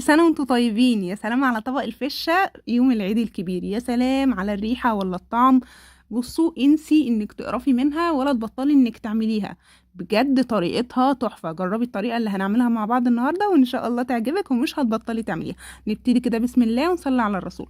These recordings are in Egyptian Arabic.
سنة وانتم طيبين. يا سلام على طبق الفشة يوم العيد الكبير، يا سلام على الريحة ولا الطعم. بصوا انسي انك تقرفي منها ولا تبطلي انك تعمليها، بجد طريقتها تحفة. جربي الطريقة اللي هنعملها مع بعض النهاردة وان شاء الله تعجبك ومش هتبطلي تعمليها. نبتدي كده بسم الله ونصلي على الرسول.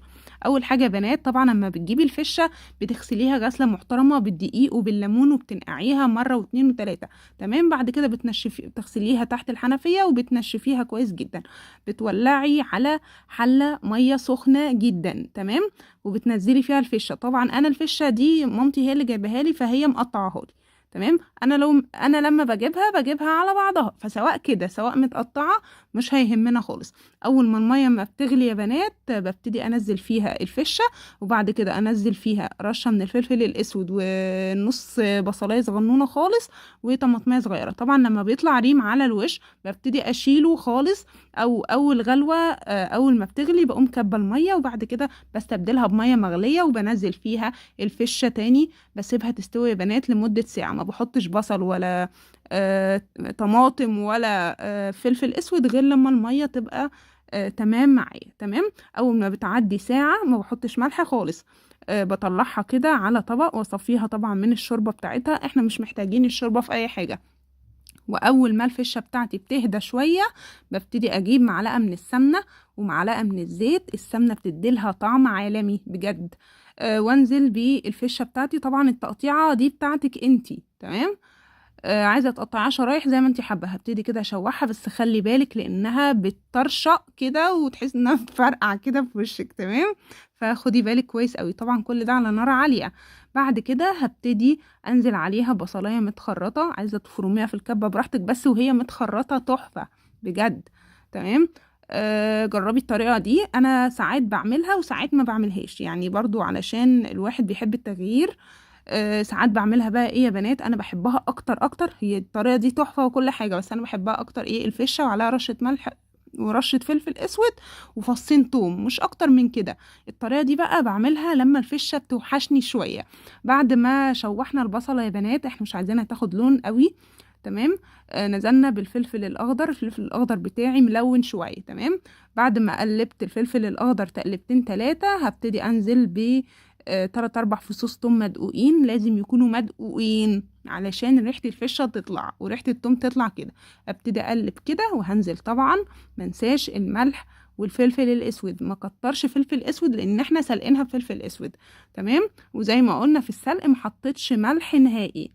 اول حاجة يا بنات، طبعا لما بتجيبي الفشة بتغسليها غسلة محترمة بالدقيق وبالليمون وبتنقعيها مرة واتنين وتلاتة، تمام. بعد كده بتغسليها تحت الحنفية وبتنشفيها كويس جدا. بتولعي على حلة مية سخنة جدا، تمام، وبتنزلي فيها الفشة. طبعا انا الفشة دي مامتي هي اللي جايباها لي، فهي مقطعاها لي، تمام. انا لما بجيبها على بعضها، فسواء كده سواء متقطعه مش هيهمنا خالص. اول ما المية ما بتغلي يا بنات ببتدي انزل فيها الفشه، وبعد كده انزل فيها رشه من الفلفل الاسود ونص بصلايه صغنونه خالص وطماطميه صغيرة. طبعا لما بيطلع ريم على الوش ببتدي اشيله خالص، او اول غلوه، اول ما بتغلي بقوم كبه المية، وبعد كده بستبدلها بميه مغليه وبنزل فيها الفشه تاني. بسيبها تستوي يا بنات لمدة ساعة، ما بحطش بصل ولا طماطم ولا فلفل اسود غير لما المية تبقى تمام معايا، تمام. اول ما بتعدي ساعة ما بحطش ملح خالص، بطلعها كده على طبق واصفيها طبعا من الشوربة بتاعتها، احنا مش محتاجين الشوربة في اي حاجة. واول ما الفشه بتاعتي بتهدى شوية ببتدي اجيب معلقه من السمنة ومعلقة من الزيت. السمنة بتديلها طعم عالمي بجد. وانزل بالفشه بتاعتي. طبعا التقطيعه دي بتاعتك انتي، تمام. عايزه تقطعيها شرايح زي ما انتي حابة. هبتدي كده اشوحها، بس خلي بالك لانها بتطرشق كده وتحس انها بتفرقع كده في وشك، تمام. فخدي بالك كويس قوي. طبعا كل ده على نار عالية. بعد كده هبتدي انزل عليها بصلايه متخرطه، عايزه تفرميها في الكبه براحتك، بس وهي متخرطه تحفة بجد، تمام. جربي الطريقة دي، انا ساعات بعملها وساعات ما بعملهاش، برضو علشان الواحد بيحب التغيير. ساعات بعملها بقى ايه يا بنات، انا بحبها اكتر اكتر. هي الطريقة دي تحفة وكل حاجة، بس انا بحبها اكتر ايه، الفشه وعليها رشه ملح ورشه فلفل اسود وفصين توم، مش اكتر من كده. الطريقة دي بقى بعملها لما الفشه بتوحشني شوية. بعد ما شوحنا البصله يا بنات، احنا مش عايزينها تاخد لون قوي، تمام. نزلنا بالفلفل الاخضر، الفلفل الاخضر بتاعي ملون شوية، تمام. بعد ما قلبت الفلفل الاخضر تقلبتين تلاتة، هبتدي انزل ب 3-4 فصوص توم مدقوقين. لازم يكونوا مدقوقين علشان ريحة الفشة تطلع وريحة التوم تطلع كده. ابتدي اقلب كده وهنزل طبعا منساش الملح والفلفل الاسود، ما كترش فلفل اسود لان احنا سلقينها بفلفل اسود، تمام. وزي ما قلنا في السلق ما حطيتش ملح نهائي،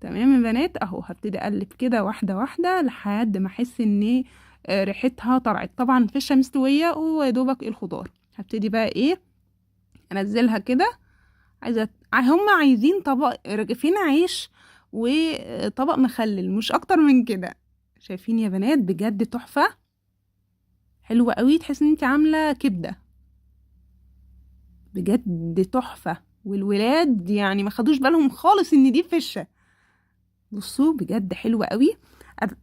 تمام يا بنات. اهو هبتدي اقلب كده واحدة واحدة لحد ما احس ان ريحتها طلعت. طبعا الفشه مستوية ويا دوبك الخضار. هبتدي بقى ايه، انزلها كده. هم عايزين طبق رغيفين عيش وطبق مخلل، مش اكتر من كده. شايفين يا بنات بجد تحفة، حلوة قوي، تحس ان انت عامله كبده، بجد تحفة. والولاد ما خدوش بالهم خالص ان دي فشه. بصوا بجد حلوة قوي.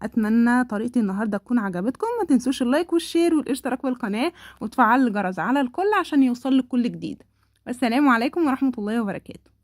اتمنى طريقتي النهارده تكون عجبتكم. ما تنسوش ال like وال share والاشتراك في القناة وتفعلوا الجرس على الكل عشان يوصل لك كل جديد. والسلام عليكم ورحمة الله وبركاته.